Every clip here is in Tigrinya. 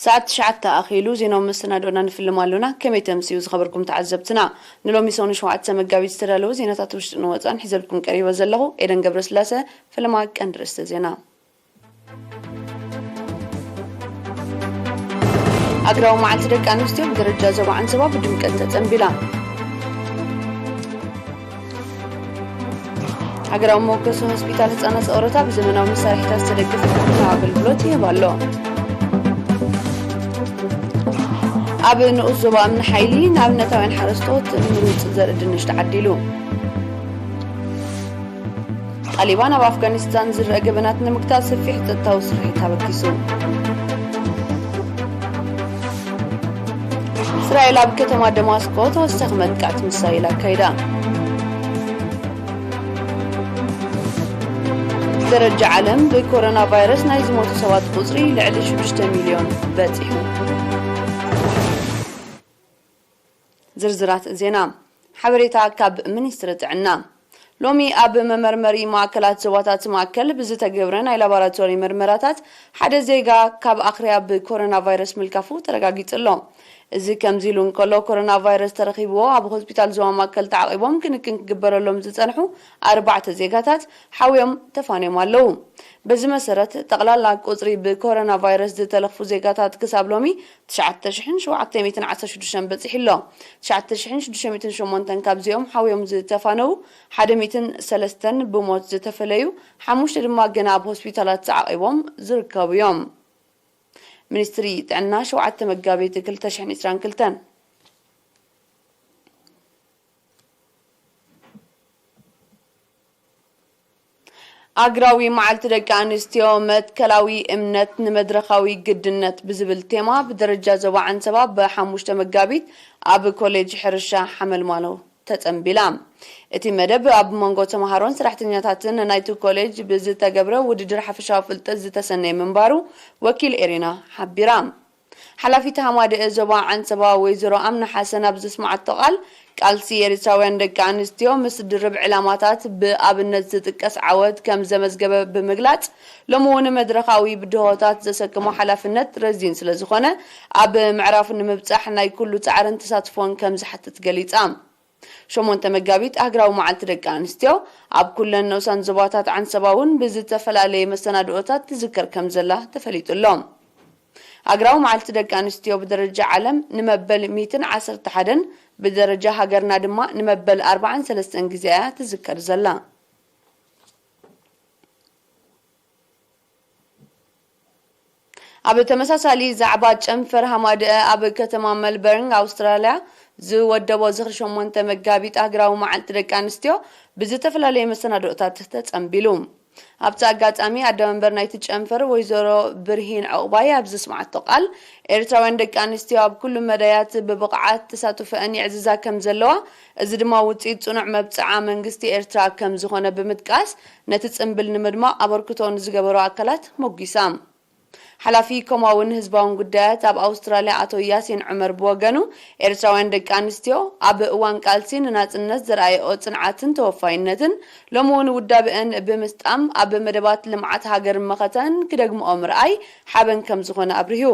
ሰዓት ትሽዓተ ኣኺሉ ዜናዊ መሰናድኦና ንፍልም ኣሎና። ከመይ ተምስዩ ዝኸበርኩም ተዓዘብትና? ንሎሚ ሰሙን ሸውዓተ መጋቢት ዝተዳለዉ ዜናታት ውሽጥን ወጻእን ሒዘልኩም ቀሪበ ዘለኹ ኤደን ገብረስላሰ። ፈለማ ቀንዲ ርእስተ ዜና። ሃገራዊ መዓልቲ ደቂ ኣንስትዮ ብደረጃ ዞባ ዓንሰባ ብድምቀት ተጸንቢላ። ሃገራዊ መወከሲ ሆስፒታል ህጻናት ኦሮታ ብዘመናዊ መሳርሒታት ዝተደገፈ ሕክምናዊ ኣገልግሎት ይህብ ኣሎ። ኣብ ንኡስ ዞባ እምኒ ሓይሊ ንኣብነታውያን ሓረስቶት ምሩጽ ዘርኢ ድንሽ ተዓዲሉ። ጣሊባን ኣብ ኣፍጋኒስታን ዝረአ ገበናት ንምግታእ ሰፊሕ ጸጥታዊ ስርሒት ኣበጊሱ። እስራኤል ኣብ ከተማ ደማስቆ ተወሳኺ መጥቃዕቲ ሚሳይል ኣካይዳ። ደረጃ ዓለም ብኮሮና ቫይረስ ናይ ዝሞቱ ሰባት ቁጽሪ ልዕሊ ሽዱሽተ ሚልዮን በጺሑ። ዝርዝራት ዜና። ሓበሬታ ካብ ሚኒስትሪ ጥዕና። ሎሚ ኣብ መመርመሪ ማእከላት ዞባታት ማእከል ብዝተገብረ ናይ ላቦራቶሪ ምርመራታት ሓደ ዜጋ ካብ ኣኽርያ ብኮሮና ቫይረስ ምልካፉ ተረጋጊጹ ኣሎ። እዚ ከምዚ ኢሉ እንከሎ፣ ኮሮና ቫይረስ ተረኺብዎ ኣብ ሆስፒታል ዞባ ማእከል ተዓቒቦም ክንክን ክግበረሎም ዝጸንሑ ኣርባዕተ ዜጋታት ሓውዮም ተፋንዮም ኣለዉ። በዚ መሰረት፣ ጠቕላላ ቁጽሪ ብኮሮና ቫይረስ ዝተለኽፉ ዜጋታት ክሳብ ሎሚ ትሽዓተ ሽሕን ሸውዓተ ሚእትን ዓሰርተ ሽዱሽተን በጺሑ ኣሎ። ትሽዓተ ሽሕን ሽዱሽተ ሚእትን ሸሞንተን ካብዚኦም ሓውዮም ዝተፋነዉ፣ ሓደ ሚእትን ሰለስተን ብሞት ዝተፈለዩ፣ ሓሙሽተ ድማ ገና ኣብ ሆስፒታላት ተዓቒቦም ዝርከቡ እዮም። ሚኒስትሪ ጥዕና፣ ሸውዓተ መጋቢት ክልተ ሽሕን ዕስራን ክልተን። ኣግራዊ መዓልቲ ደቂ ኣንስትዮ፣ መትከላዊ እምነት ንመድረኻዊ ግድነት ብዝብል ቴማ ብደረጃ ዞባ ዓንሰባ ብሓሙሽተ መጋቢት ኣብ ኮሌጅ ሕርሻ ሓመልማሎ ተጸንቢላ። እቲ መደብ ኣብ መንጎ ተምሃሮን ሰራሕተኛታትን ናይቲ ኮሌጅ ብዝተገብረ ውድድር ሓፈሻዊ ፍልጠት ዝተሰነየ ምንባሩ ወኪል ኤሪና ሓቢራ። ሓላፊት ሃማደኤ ዞባ ዓንሰባ ወይዘሮ ኣምና ሓሰን ኣብ ዘስመዓቶ ቃል፣ ቃልሲ ኤርትራውያን ደቂ ኣንስትዮ ምስ ድርብ ዕላማታት ብኣብነት ዝጥቀስ ዓወት ከም ዘመዝገበ ብምግላጽ፣ ሎሚ እውን መድረኻዊ ብድሆታት ዘሰክሞ ሓላፍነት ረዚን ስለ ዝኾነ፣ ኣብ ምዕራፉ ንምብጻሕ ናይ ኩሉ ጻዕርን ተሳትፎን ከም ዝሓትት ገሊጻ። ሸሞንተ መጋቢት ኣህግራዊ መዓልቲ ደቂ ኣንስትዮ ኣብ ኩለን ንኡሳን ዞባታት ዓንሰባ እውን ብዝተፈላለየ መሰናድኦታት ትዝከር ከም ዘላ ተፈሊጡ ኣሎ። ሃገራዊ መዓልቲ ደቂ ኣንስትዮ ብደረጃ ዓለም ንመበል ሚእትን ዓሰርተ ሓደን፣ ብደረጃ ሃገርና ድማ ንመበል ኣርባዓን ሰለስተን ግዜ እያ ትዝከር ዘላ። ኣብ ተመሳሳሊ ዛዕባ፣ ጨንፈር ሃማደአ ኣብ ከተማ መልበርን ኣውስትራልያ ዝወደቦ ዝኽሪ ሸሞንተ መጋቢት ኣህግራዊ መዓልቲ ደቂ ኣንስትዮ ብዝተፈላለየ መሰናድኦታት ተጸንቢሉ። ኣብቲ ኣጋጣሚ ኣደመንበር ናይቲ ጨንፈር ወይዘሮ ብርሂን ዕቑባይ ኣብ ዘስምዓቶ ቃል፣ ኤርትራውያን ደቂ ኣንስትዮ ኣብ ኩሉ መዳያት ብብቕዓት ተሳትፎአን የዕዝዛ ከም ዘለዋ፣ እዚ ድማ ውጽኢት ጽኑዕ መብጽዓ መንግስቲ ኤርትራ ከም ዝኾነ ብምጥቃስ፣ ነቲ ጽንብል ንምድማቕ ኣበርክቶ ንዝገበሩ ኣካላት ሞጒሳ። ሓላፊ ኮማውን ህዝባውን ጉዳያት ኣብ ኣውስትራልያ ኣቶ ያሲን ዑመር ብወገኑ፣ ኤርትራውያን ደቂ ኣንስትዮ ኣብ እዋን ቃልሲ ንናጽነት ዘርኣየኦ ጽንዓትን ተወፋይነትን፣ ሎሚ እውን ውዳበአን ብምስጣም ኣብ መደባት ልምዓት ሃገር መኸተን ክደግምኦ ምርኣይ ሓበን ከም ዝኾነ ኣብሪሁ።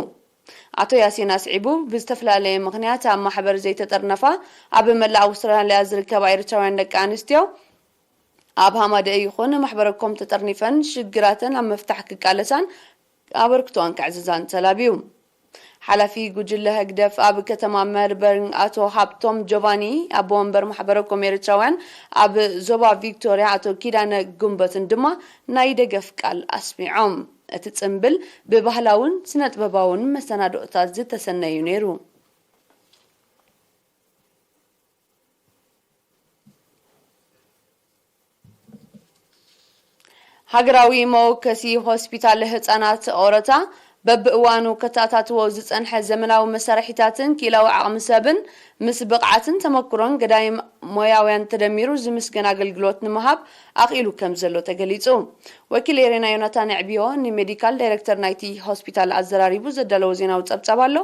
ኣቶ ያሲን ኣስዒቡ፣ ብዝተፈላለየ ምኽንያት ኣብ ማሕበር ዘይተጠርነፋ ኣብ መላእ ኣውስትራልያ ዝርከባ ኤርትራውያን ደቂ ኣንስትዮ፣ ኣብ ሃማደአ ይኹን ማሕበረ ኮም ተጠርኒፈን ሽግራተን ኣብ ምፍታሕ ክቃለሳን ኣበርክቶኣን ከዕዝዛን ተላብዩ። ሓላፊ ጉጅለ ህግደፍ ኣብ ከተማ ሜልበርን ኣቶ ሃብቶም ጆቫኒ፣ ኣቦ ወንበር ማሕበረ ኮም ኤርትራውያን ኣብ ዞባ ቪክቶርያ ኣቶ ኪዳነ ጉንበትን ድማ ናይ ደገፍ ቃል ኣስሚዖም። እቲ ጽምብል ብባህላውን ስነ-ጥበባውን መሰናድኦታት ዝተሰነዩ ነይሩ። ሃገራዊ መወከሲ ሆስፒታል ህጻናት ኦረታ በብእዋኑ ከተኣታትዎ ዝጸንሐ ዘመናዊ መሳርሒታትን ክኢላዊ ዓቕሚ ሰብን ምስ ብቕዓትን ተመክሮን ገዳይም ሞያውያን ተደሚሩ ዝምስገን ኣገልግሎት ንምሃብ ኣኽኢሉ ከም ዘሎ ተገሊጹ። ወኪል ኤሬና ዮናታን ኣዕብዮ ንሜዲካል ዳይሬክተር ናይቲ ሆስፒታል ኣዘራሪቡ ዘዳለዎ ዜናዊ ጸብጻብ ኣሎ።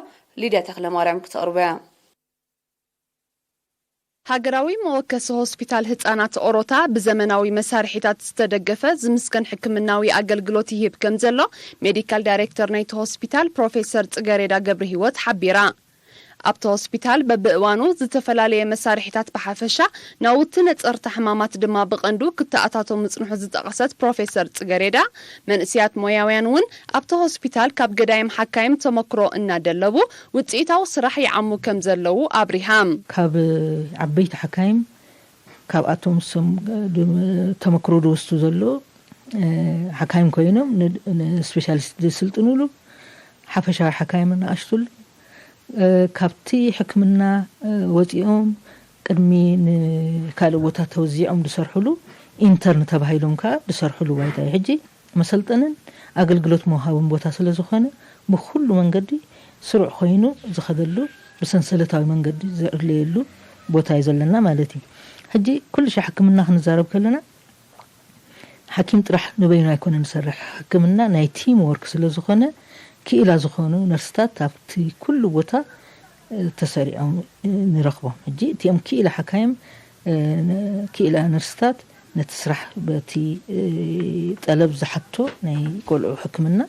ሊድያ ተኽለማርያም ክተቕርቦ እያ። ሃገራዊ መወከሲ ሆስፒታል ህጻናት ኦሮታ ብዘመናዊ መሳርሒታት ዝተደገፈ ዝምስገን ሕክምናዊ ኣገልግሎት ይህብ ከም ዘሎ ሜዲካል ዳይሬክተር ናይቲ ሆስፒታል ፕሮፌሰር ጽገሬዳ ገብረ ህይወት ሓቢራ። ኣብቲ ሆስፒታል በብእዋኑ ዝተፈላለየ መሳርሒታት ብሓፈሻ ናውቲ ነጸርታ ሕማማት ድማ ብቐንዱ ክተኣታቶ ምጽንሑ ዝጠቐሰት ፕሮፌሰር ጽገሬዳ፣ መንእስያት ሞያውያን እውን ኣብቲ ሆስፒታል ካብ ገዳይም ሓካይም ተመክሮ እናደለቡ ውፅኢታዊ ስራሕ ይዓሙ ከም ዘለዉ ኣብሪሃም። ካብ ዓበይቲ ሓካይም ካብኣቶም ሰም ተመክሮ ዝወስዱ ዘሎ ሓካይም ኮይኖም ንስፔሻሊስት ዝስልጥኑሉ ሓፈሻዊ ሓካይም ንኣሽቱሉ ካብቲ ሕክምና ወፂኦም ቅድሚ ንካልእ ቦታ ተወዚዖም ዝሰርሕሉ ኢንተርን ተባሂሎም ከዓ ዝሰርሕሉ ባይታ እዩ። ሕጂ መሰልጠንን ኣገልግሎት መውሃብን ቦታ ስለ ዝኾነ ብኩሉ መንገዲ ስሩዕ ኮይኑ ዝኸደሉ ብሰንሰለታዊ መንገዲ ዘዕለየሉ ቦታ እዩ ዘለና ማለት እዩ። ሕጂ ኩሉ ሻዕ ሕክምና ክንዛረብ ከለና ሓኪም ጥራሕ ንበይኑ ኣይኮነን ዝሰርሕ። ሕክምና ናይ ቲም ወርክ ስለ ዝኾነ ክኢላ ዝኾኑ ነርስታት ኣብቲ ኩሉ ቦታ ተሰሪዖም ንረኽቦም። ሕጂ እቲኦም ክኢላ ሓካይም ክኢላ ነርስታት ነቲ ስራሕ በቲ ጠለብ ዝሓቶ ናይ ቆልዑ ሕክምና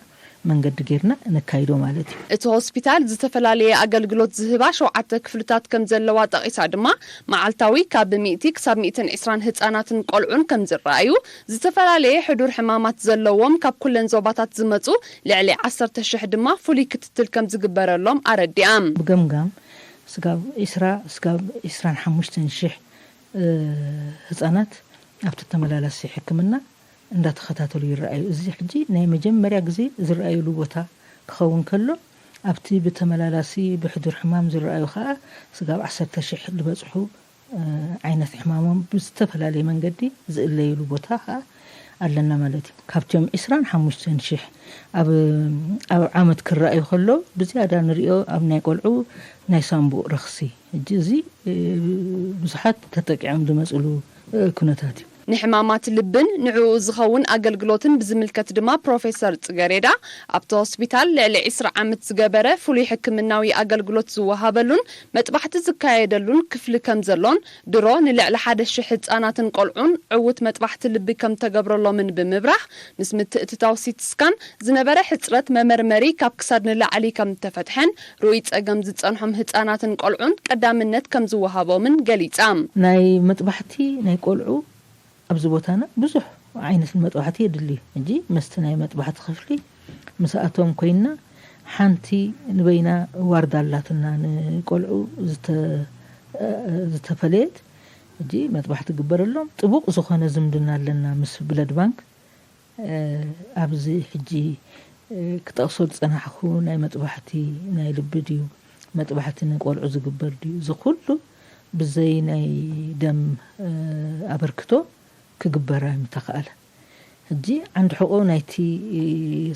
መንገዲ ጌርና ነካይዶ ማለት እዩ። እቲ ሆስፒታል ዝተፈላለየ ኣገልግሎት ዝህባ ሸውዓተ ክፍልታት ከም ዘለዋ ጠቒሳ ድማ መዓልታዊ ካብ ሚእቲ ክሳብ ሚእትን ዕስራን ህጻናትን ቆልዑን ከም ዝረኣዩ ዝተፈላለየ ሕዱር ሕማማት ዘለዎም ካብ ኩለን ዞባታት ዝመጹ ልዕሊ ዓሰርተ ሽሕ ድማ ፍሉይ ክትትል ከም ዝግበረሎም ኣረዲኣ። ብገምጋም ስጋብ ዒስራ ስጋብ ዒስራን ሓሙሽተን ሽሕ ህጻናት ኣብቲ ተመላላሲ ሕክምና እንዳተኸታተሉ ይረኣዩ። እዚ ሕጂ ናይ መጀመርያ ግዜ ዝረኣዩሉ ቦታ ክኸውን ከሎ ኣብቲ ብተመላላሲ ብሕዱር ሕማም ዝረኣዩ ከዓ ስጋብ ዓሰርተ ሽሕ ዝበጽሑ ዓይነት ሕማሞም ብዝተፈላለየ መንገዲ ዝእለይሉ ቦታ ከዓ ኣለና ማለት እዩ። ካብቲኦም ዕስራን ሓሙሽተን ሽሕ ኣብ ዓመት ክረኣዩ ከሎ ብዝያዳ ንሪኦ ኣብ ናይ ቆልዑ ናይ ሳንቡእ ረኽሲ። ሕጂ እዚ ብዙሓት ተጠቂዖም ዝመፅሉ ኩነታት እዩ። ንሕማማት ልብን ንዕኡ ዝኸውን ኣገልግሎትን ብዝምልከት ድማ ፕሮፌሰር ጽገሬዳ ኣብቲ ሆስፒታል ልዕሊ ዕስራ ዓመት ዝገበረ ፍሉይ ሕክምናዊ ኣገልግሎት ዝወሃበሉን መጥባሕቲ ዝካየደሉን ክፍሊ ከም ዘሎን ድሮ ንልዕሊ ሓደ ሽሕ ህጻናትን ቆልዑን ዕዉት መጥባሕቲ ልቢ ከም ተገብረሎምን ብምብራህ ምስ ምትእትታው ሲቲ ስካን ዝነበረ ሕጽረት መመርመሪ ካብ ክሳድ ንላዕሊ ከም ተፈትሐን ርኡይ ጸገም ዝጸንሖም ህጻናትን ቆልዑን ቀዳምነት ከም ዝወሃቦምን ገሊጻ። ናይ መጥባሕቲ ናይ ቆልዑ ኣብዚ ቦታና ብዙሕ ዓይነት መጥባሕቲ የድሊ። ሕጂ መስቲ ናይ መጥባሕቲ ክፍሊ ምስኣቶም ኮይና ሓንቲ ንበይና ዋርዳ ኣላትና ንቆልዑ ዝተፈለየት። ሕጂ መጥባሕቲ ግበረሎም። ጥቡቕ ዝኾነ ዝምድና ኣለና ምስ ብለድ ባንክ። ኣብዚ ሕጂ ክጠቕሶ ዝጸናሕኩ ናይ መጥባሕቲ ናይ ልቢ ድዩ መጥባሕቲ ንቆልዑ ዝግበር ድዩ እዚ ኩሉ ብዘይ ናይ ደም ኣበርክቶ ክግበር ኣይምተኻእለ። ሕጂ ዓንዲ ሕቆ ናይቲ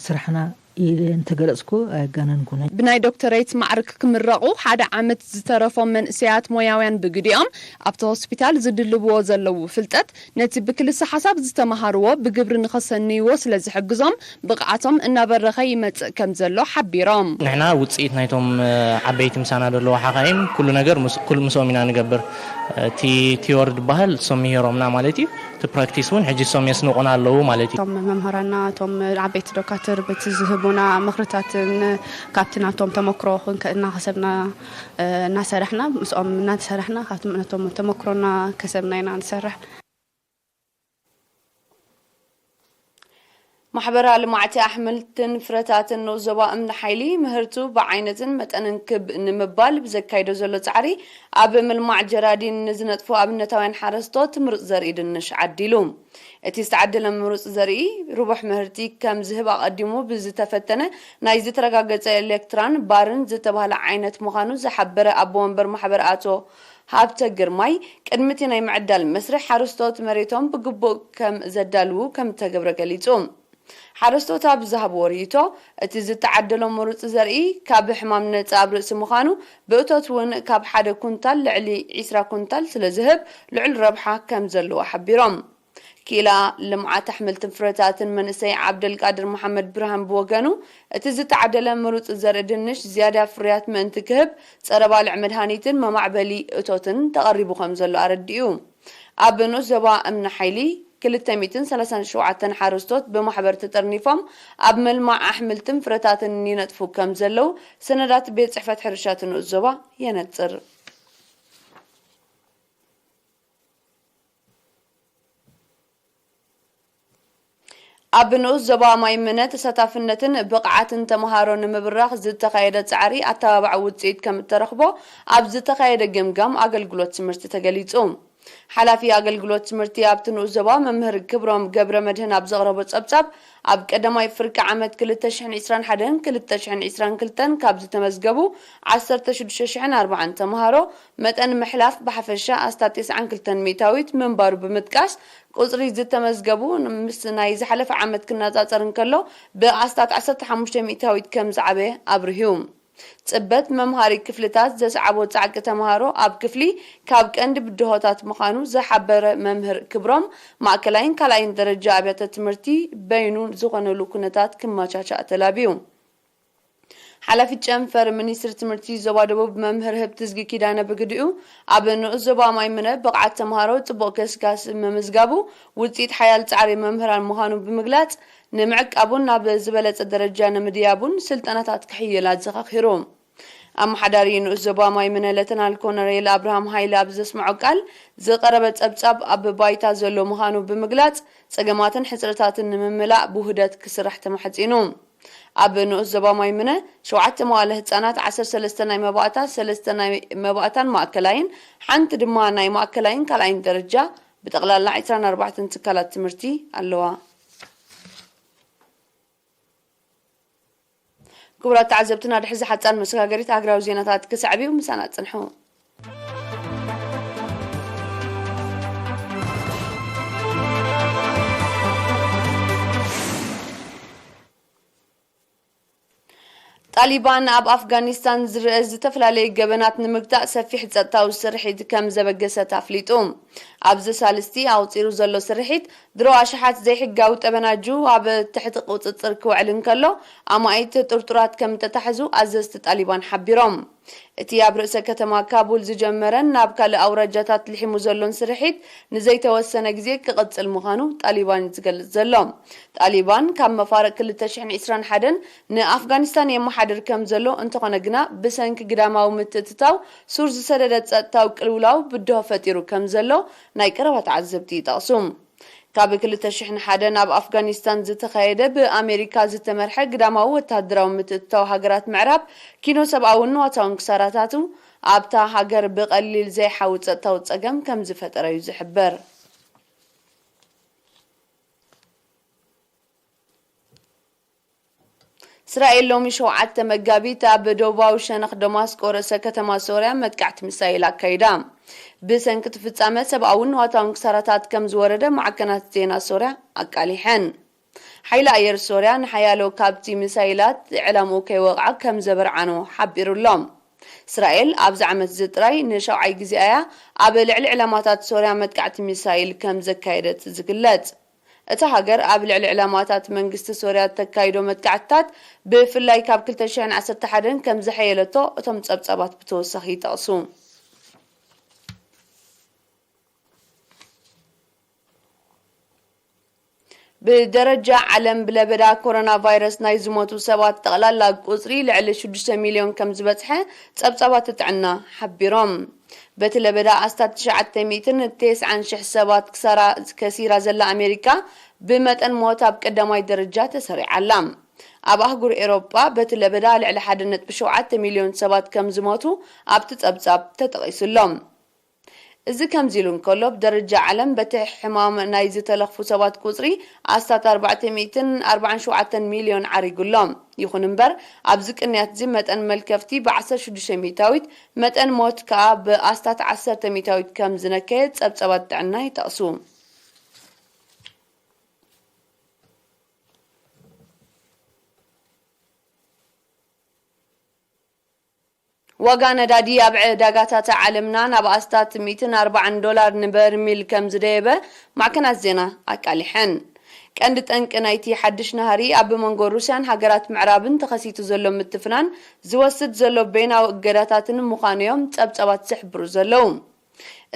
ስራሕና ኢለ እንተገለጽኩ ኣየጋነንኩን። ብናይ ዶክተሬት ማዕርግ ክምረቑ ሓደ ዓመት ዝተረፎም መንእሰያት ሞያውያን ብግዲኦም ኣብቲ ሆስፒታል ዝድልብዎ ዘለዉ ፍልጠት ነቲ ብክልሰ ሓሳብ ዝተመሃርዎ ብግብሪ ንኸሰንይዎ ስለ ዝሕግዞም ብቕዓቶም እናበረኸ ይመጽእ ከም ዘሎ ሓቢሮም። ንሕና ውፅኢት ናይቶም ዓበይቲ ምሳና ዘለዉ ሓኻይም ኩሉ ነገር ምስ- ኩል- ምስኦም ኢና ንገብር። እቲ ቲዮሪ ዝበሃል እሶም ምሂሮምና ማለት እዩ። እቲ ፕራክቲስ እውን ሕጂ እሶም የስንቑና ኣለዉ ማለት እዩ። እቶም መምህራንና እቶም ዓበይቲ ዶካትር በቲ ዝህቡና ምኽርታትን ካብቲ ናቶም ተመክሮ ክንከ እናኸሰብና እናሰራሕና ምስኦም እናተሰራሕና ካብቲ ነቶም ተመክሮና ከሰብና ኢና ንሰርሕ። ማሕበራ ልማዕቲ ኣሕምልትን ፍረታትን ንኡስ ዞባ እምኒ ሓይሊ ምህርቱ ብዓይነትን መጠንን ክብ ንምባል ብዘካይዶ ዘሎ ጻዕሪ ኣብ ምልማዕ ጀራዲን ንዝነጥፉ ኣብነታውያን ሓረስቶት ምሩጽ ዘርኢ ድንሽ ዓዲሉ። እቲ ዝተዓደለ ምሩጽ ዘርኢ ርቡሕ ምህርቲ ከም ዝህብ ኣቐዲሙ ብዝተፈተነ ናይ ዝተረጋገጸ ኤሌክትራን ባርን ዝተባህለ ዓይነት ምዃኑ ዝሓበረ ኣቦ ወንበር ማሕበር ኣቶ ሃብተ ግርማይ ቅድሚ እቲ ናይ ምዕዳል መስርሕ ሓረስቶት መሬቶም ብግቡእ ከም ዘዳልዉ ከም እተገብረ ገሊጹ። ሓረስቶት ኣብ ዝሃብዎ ርእይቶ እቲ ዝተዓደሎ ምሩጽ ዘርኢ ካብ ሕማም ነጻ ኣብ ርእሲ ምዃኑ ብእቶት እውን ካብ ሓደ ኩንታል ልዕሊ ዒስራ ኩንታል ስለ ዝህብ ልዑል ረብሓ ከም ዘለዎ ሓቢሮም። ክኢላ ልምዓት ኣሕምልትን ፍረታትን መንእሰይ ዓብደልቃድር መሓመድ ብርሃን ብወገኑ፣ እቲ ዝተዓደለ ምሩፅ ዘርኢ ድንሽ ዝያዳ ፍርያት ምእንቲ ክህብ፣ ፀረ ባልዕ መድሃኒትን መማዕበሊ እቶትን ተቐሪቡ ከም ዘሎ ኣረዲኡ። ኣብ ንኡስ ዞባ እምኒ ሓይሊ ክልተ ሚእትን ሰላሳን ሸውዓተን ሓረስቶት ብማሕበር ተጠርኒፎም ኣብ ምልማዕ ኣሕምልትን ፍረታትን ይነጥፉ ከም ዘለዉ ሰነዳት ቤት ጽሕፈት ሕርሻ እቲ ንኡስ ዞባ የነጽር። ኣብ ንኡስ ዞባ ማይ ምነ ተሳታፍነትን ብቕዓትን ተምሃሮ ንምብራኽ ዝተኻየደ ጻዕሪ ኣተባባዒ ውጽኢት ከም እተረኽቦ ኣብ ዝተኻየደ ገምጋም ኣገልግሎት ትምህርቲ ተገሊጹ። ሓላፊ ኣገልግሎት ትምህርቲ ኣብቲ ንኡስ ዞባ መምህር ክብሮም ገብረ መድህን ኣብ ዘቕረቦ ጸብጻብ፣ ኣብ ቀዳማይ ፍርቂ ዓመት ክልተ ሽሕን ዕስራን ሓደን ክልተ ሽሕን ዕስራን ክልተን ካብ ዝተመዝገቡ ዓሰርተ ሽዱሽተ ሽሕን ኣርባዓን ተምሃሮ መጠን ምሕላፍ ብሓፈሻ ኣስታት ተስዓን ክልተን ሚእታዊት ምንባሩ ብምጥቃስ፣ ቁጽሪ ዝተመዝገቡ ምስ ናይ ዝሓለፈ ዓመት ክነጻጸር እንከሎ ብኣስታት ዓሰርተ ሓሙሽተ ሚእታዊት ከም ዝዓበየ ኣብርሁ። ጽበት መምሃሪ ክፍልታት ዘስዓቦ ጻዕቂ ተምሃሮ ኣብ ክፍሊ ካብ ቀንዲ ብድሆታት ምዃኑ ዝሓበረ መምህር ክብሮም፣ ማእከላይን ካልኣይን ደረጃ ኣብያተ ትምህርቲ በይኑ ዝኾነሉ ኩነታት ክመቻቻእ ተላብዩ። ሓላፊት ጨንፈር ሚኒስትሪ ትምህርቲ ዞባ ደቡብ መምህር ህብትዝጊ ኪዳነ ብግዲኡ፣ ኣብ ንኡስ ዞባ ማይ ምነ ብቕዓት ተምሃሮ ጽቡቕ ገስጋስ ምምዝጋቡ ውጽኢት ሓያል ጻዕሪ መምህራን ምዃኑ ብምግላጽ፣ ንምዕቃቡን ናብ ዝበለጸ ደረጃ ንምድያቡን ስልጠናታት ክሕይል ኣዘኻኺሩ። ኣመሓዳሪ ንኡስ ዞባ ማይ ምነ ሌተናል ኮሎኔል ኣብርሃም ሃይለ ኣብ ዘስምዖ ቃል፣ ዝቐረበ ጸብጻብ ኣብ ባይታ ዘሎ ምዃኑ ብምግላጽ፣ ጸገማትን ሕጽረታትን ንምምላእ ብውህደት ክስራሕ ተማሕጺኑ። ኣብ ንኡስ ዞባ ማይ ምነ፣ ሸውዓተ መዋለ ህጻናት፣ ዓሰርተ ሰለስተ ናይ መባእታ፣ ሰለስተ ናይ መባእታን ማእከላይን፣ ሓንቲ ድማ ናይ ማእከላይን ካልኣይን ደረጃ፣ ብጠቕላላ ዕስራን ኣርባዕተን ትካላት ትምህርቲ ኣለዋ። ክቡራት ተዓዘብትና፣ ድሕዚ ሓጻር መሰጋገሪት ሃገራዊ ዜናታት ክሰዕብ እዩ፣ ምሳና ጽንሑ። ጣሊባን ኣብ ኣፍጋኒስታን ዝርአ ዝተፈላለየ ገበናት ንምግታእ ሰፊሕ ጸጥታዊ ስርሒት ከም ዘበገሰት ኣፍሊጡ። ኣብዚ ሳልስቲ ኣቑጺሩ ዘሎ ስርሒት፣ ድሮ ኣሽሓት ዘይሕጋዊ ጠበናጁ ኣብ ትሕቲ ቁጽጽር ክውዕል እንከሎ፣ ኣማኢት ጥርጡራት ከም እተታሕዙ ኣዘዝቲ ጣሊባን ሓቢሮም። እቲ ኣብ ርእሰ ከተማ ካቡል ዝጀመረን ናብ ካልእ ኣውራጃታት ልሒሙ ዘሎን ስርሒት ንዘይተወሰነ ግዜ ክቕጽል ምዃኑ ጣሊባን እዩ ዝገልጽ ዘሎ። ጣሊባን ካብ መፋርቕ ክልተ ሽሕን ዕስራን ሓደን ንኣፍጋኒስታን የመሓድር ከም ዘሎ፣ እንተኾነ ግና ብሰንኪ ግዳማዊ ምትእትታው ሱር ዝሰደደ ጸጥታዊ ቅልውላው ብድሆ ፈጢሩ ከም ዘሎ ናይ ቀረባ ተዓዘብቲ ይጠቕሱ። ካብ ክልተ ሽሕን ሓደን ኣብ ኣፍጋኒስታን ዝተኻየደ ብኣሜሪካ ዝተመርሐ ግዳማዊ ወተሃደራዊ ምትእትታው ሃገራት ምዕራብ ኪኖ ሰብኣውን ንዋታውን ክሳራታቱ ኣብታ ሃገር ብቐሊል ዘይሓዊ ጸጥታዊ ጸገም ከም ዝፈጠረ እዩ ዝሕበር። እስራኤል ሎሚ ሸውዓተ መጋቢት ኣብ ደቡባዊ ሸነኽ ደማስቆ ርእሰ ከተማ ሶርያ መጥቃዕቲ ሚሳይል ኣካይዳ። ብሰንኪ እቲ ፍጻመ ሰብኣውን ንዋታውን ክሳራታት ከም ዝወረደ ማዕከናት ዜና ሶርያ ኣቃሊሐን። ሓይሊ ኣየር ሶርያ ንሓያሎ ካብቲ ሚሳይላት ዕላምኡ ከይወቕዓ ከም ዘበርዓኖ ሓቢሩ ኣሎ። እስራኤል ኣብዚ ዓመት እዚ ጥራይ ንሻውዓይ ግዜ እያ ኣብ ልዕሊ ዕላማታት ሶርያ መጥቃዕቲ ሚሳይል ከም ዘካየደት ዝግለጽ። እታ ሃገር ኣብ ልዕሊ ዕላማታት መንግስቲ ሶርያ እተካይዶ መጥቃዕትታት፣ ብፍላይ ካብ ክልተ ሽሕን ዓሰርተ ሓደን ከም ዘሐየለቶ እቶም ጸብጻባት ብተወሳኺ ይጠቕሱ። ብደረጃ ዓለም ብለበዳ ኮሮና ቫይረስ ናይ ዝሞቱ ሰባት ጠቕላላ ቁጽሪ ልዕሊ ሽዱሽተ ሚልዮን ከም ዝበጽሐ ጸብጻባት ጥዕና ሓቢሮም። በቲ ለበዳ ኣስታት ትሽዓተ ሚእትን ተስዓን ሽሕ ሰባት ክሳራ ከሲራ ዘላ ኣሜሪካ፣ ብመጠን ሞት ኣብ ቀዳማይ ደረጃ ተሰሪዓ ኣላ። ኣብ ኣህጉር ኤሮጳ በቲ ለበዳ ልዕሊ ሓደ ነጥቢ ሸውዓተ ሚልዮን ሰባት ከም ዝሞቱ ኣብቲ ጸብጻብ ተጠቒሱ ኣሎ። እዚ ከምዚ ኢሉ እንከሎ፣ ብደረጃ ዓለም በቲ ሕማም ናይ ዝተለኽፉ ሰባት ቁጽሪ ኣስታት ኣርባዕተ ሚእትን ኣርባዓን ሸውዓተን ሚልዮን ዓሪጉ ኣሎ። ይኹን እምበር፣ ኣብዚ ቅንያት እዚ መጠን መልከፍቲ ብዓሰርተ ሽዱሽተ ሚእታዊት፣ መጠን ሞት ከኣ ብኣስታት ዓሰርተ ሚእታዊት ከም ዝነከየ ጸብጻባት ጥዕና ይጠቕሱ። ዋጋ ነዳዲ ኣብ ዕዳጋታት ዓለምና ናብ ኣስታት ሚእትን ኣርባዓን ዶላር ንበርሚል ከም ዝደየበ ማዕከናት ዜና ኣቃሊሐን። ቀንዲ ጠንቂ ናይቲ ሓድሽ ናህሪ ኣብ መንጎ ሩስያን ሃገራት ምዕራብን ተኸሲቱ ዘሎ ምትፍናን ዝወስድ ዘሎ በይናዊ እገዳታትን ምዃኑ እዮም ጸብጸባት ዝሕብሩ ዘለዉ።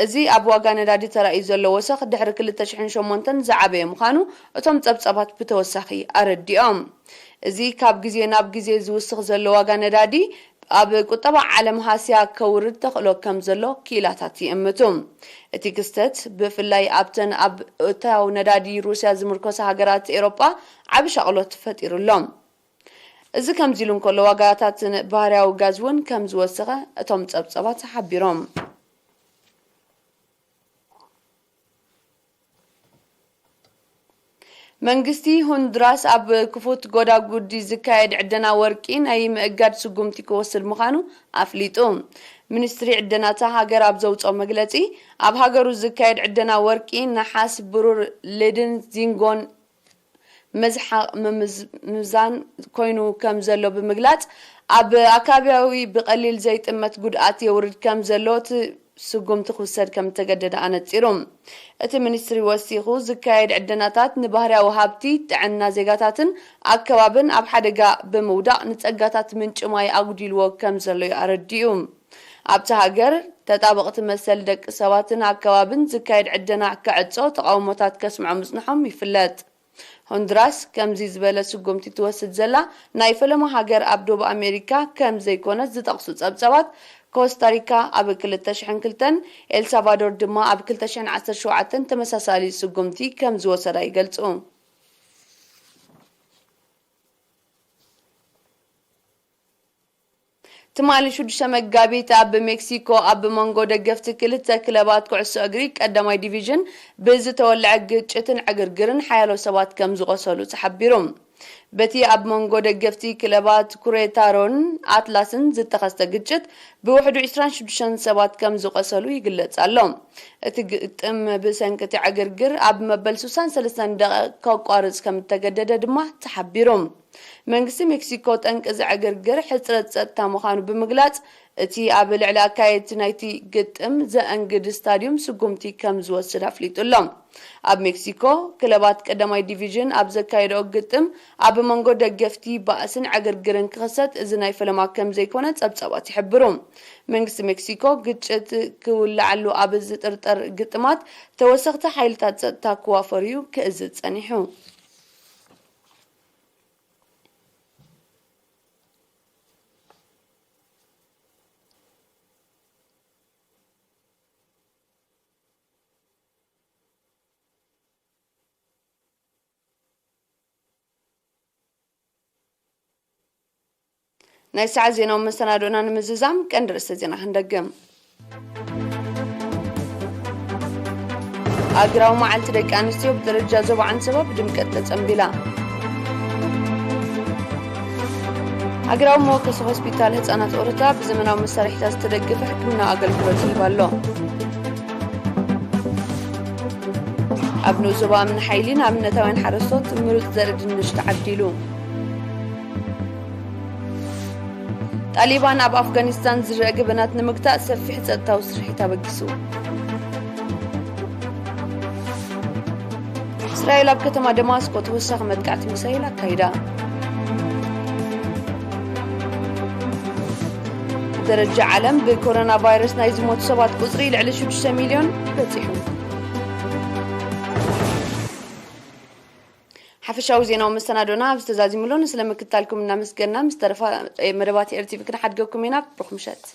እዚ ኣብ ዋጋ ነዳዲ ተራእዩ ዘሎ ወሰኽ ድሕሪ ክልተ ሽሕን ሸሞንተን ዝዓበየ ምዃኑ እቶም ጸብጸባት ብተወሳኺ ኣረዲኦም። እዚ ካብ ግዜ ናብ ግዜ ዝውስኽ ዘሎ ዋጋ ነዳዲ ኣብ ቁጠባ ዓለም ሃስያ ከውርድ ተኽእሎ ከም ዘሎ ክኢላታት ይእምቱ። እቲ ክስተት ብፍላይ ኣብተን ኣብ እታው ነዳዲ ሩስያ ዝምርኮሳ ሃገራት ኤውሮጳ ዓቢ ሻቕሎት ፈጢሩ ኣሎ። እዚ ከምዚ ኢሉ እንከሎ ዋጋታት ባህርያዊ ጋዝ እውን ከም ዝወሰኸ እቶም ጸብጸባት ሓቢሮም። መንግስቲ ሆንዱራስ ኣብ ክፉት ጎዳጉዲ ዝካየድ ዕደና ወርቂ ናይ ምእጋድ ስጉምቲ ክወስድ ምዃኑ ኣፍሊጡ። ሚኒስትሪ ዕደናታ ሃገር ኣብ ዘውፅኦ መግለፂ፣ ኣብ ሃገሩ ዝካየድ ዕደና ወርቂ፣ ነሓስ፣ ብሩር፣ ሌድን ዚንጎን መዝሓቕ ምምዝ- ምምዛን ኮይኑ ከም ዘሎ ብምግላጽ፣ ኣብ ኣካባቢያዊ ብቐሊል ዘይጥመት ጉድኣት የውርድ ከም ዘሎ እቲ ስጉምቲ ክውሰድ ከም እተገደደ ኣነጺሩ። እቲ ሚኒስትሪ ወሲኹ፣ ዝካየድ ዕደናታት ንባህርያዊ ሃብቲ፣ ጥዕና ዜጋታትን ኣከባብን ኣብ ሓደጋ ብምውዳቕ፣ ንጸጋታት ምንጪ ማይ ኣጉዲልዎ ከም ዘሎ እዩ ኣረዲኡ። ኣብቲ ሃገር ተጣበቕቲ መሰል ደቂ ሰባትን ኣከባብን ዝካየድ ዕደና ክዕጾ ተቓውሞታት ከስምዑ ምጽንሖም ይፍለጥ። ሆንዱራስ ከምዚ ዝበለ ስጉምቲ ትወስድ ዘላ ናይ ፈለማ ሃገር ኣብ ዶብ ኣሜሪካ ከም ዘይኮነት ዝጠቕሱ ጸብጸባት፣ ኮስታሪካ ኣብ ክልተ ሽሕን ክልተን፣ ኤልሳልቫዶር ድማ ኣብ ክልተ ሽሕን ዓሰርተ ሸውዓተን ተመሳሳሊ ስጉምቲ ከም ዝወሰዳ ይገልጹ። ትማሊ ሽዱሽተ መጋቢት ኣብ ሜክሲኮ ኣብ መንጎ ደገፍቲ ክልተ ክለባት ኩዕሶ እግሪ ቀዳማይ ዲቪዥን ብዝተወልዐ ግጭትን ዕግርግርን ሓያሎ ሰባት ከም ዝቖሰሉ ተሓቢሩ። በቲ ኣብ መንጎ ደገፍቲ ክለባት ኩሬታሮን ኣትላስን ዝተኸስተ ግጭት ብውሕዱ ዕስራን ሽዱሽተን ሰባት ከም ዝቖሰሉ ይግለጽ ኣሎ። እቲ ግጥም ብሰንኪ እቲ ዕግርግር ኣብ መበል ስሳን ሰለስተን ደቂቕ ከቋርጽ ከም እተገደደ ድማ ተሓቢሩ። መንግስቲ ሜክሲኮ ጠንቂ እዚ ዕግርግር ሕጽረት ጸጥታ ምዃኑ ብምግላጽ፣ እቲ ኣብ ልዕሊ ኣካየድቲ ናይቲ ግጥም ዘአንግድ ስታድዩም ስጉምቲ ከም ዝወስድ ኣፍሊጡ ኣሎ። ኣብ ሜክሲኮ፣ ክለባት ቀዳማይ ዲቪዥን ኣብ ዘካየድኦ ግጥም፣ ኣብ መንጎ ደገፍቲ ባእስን ዕግርግርን ክኽሰት እዚ ናይ ፈለማ ከም ዘይኮነ ጸብጻባት ይሕብሩ። መንግስቲ ሜክሲኮ፣ ግጭት ክውልዓሉ ኣብ ዝጥርጠር ግጥማት ተወሰኽቲ ሓይልታት ጸጥታ ክዋፈር እዩ ክእዝዝ ጸኒሑ። ናይ ሰዓት ዜናዊ መሰናዶና ንምዝዛም ቀንዲ ርእሰ ዜና ክንደግም። ሃገራዊ መዓልቲ ደቂ ኣንስትዮ ብደረጃ ዞባ ዓንሰባ ብድምቀት ተጸንቢላ። ሃገራዊ መወከሲ ሆስፒታል ህጻናት ኦሮታ ብዘመናዊ መሳርሒታት ዝተደገፈ ሕክምናዊ ኣገልግሎት ይህብ ኣሎ። ኣብ ንኡስ ዞባ እምኒ ሓይሊ ንኣብነታውያን ሓረስቶት ምሩጽ ዘርኢ ድንሽ ተዓዲሉ። ጣሊባን ኣብ ኣፍጋኒስታን ዝረአ ገበናት ንምግታእ ሰፊሕ ጸጥታዊ ስርሒት ኣበጊሱ። እስራኤል ኣብ ከተማ ደማስቆ ተወሳኺ መጥቃዕቲ ሚሳይል ኣካይዳ። ብደረጃ ዓለም ብኮሮና ቫይረስ ናይ ዝሞቱ ሰባት ቁጽሪ ልዕሊ ሽዱሽተ ሚልዮን በጺሑ። ሓፈሻዊ ዜናዊ መሰናዶና ኣብዚ ተዛዚሙ ኣሎ። ንስለ ምክትታልኩም እናመስገንና፣ ምስ ተረፋ መደባት ኤር ቲ ቪ ክንሓድገኩም ኢና። ብሩኽ ምሸት።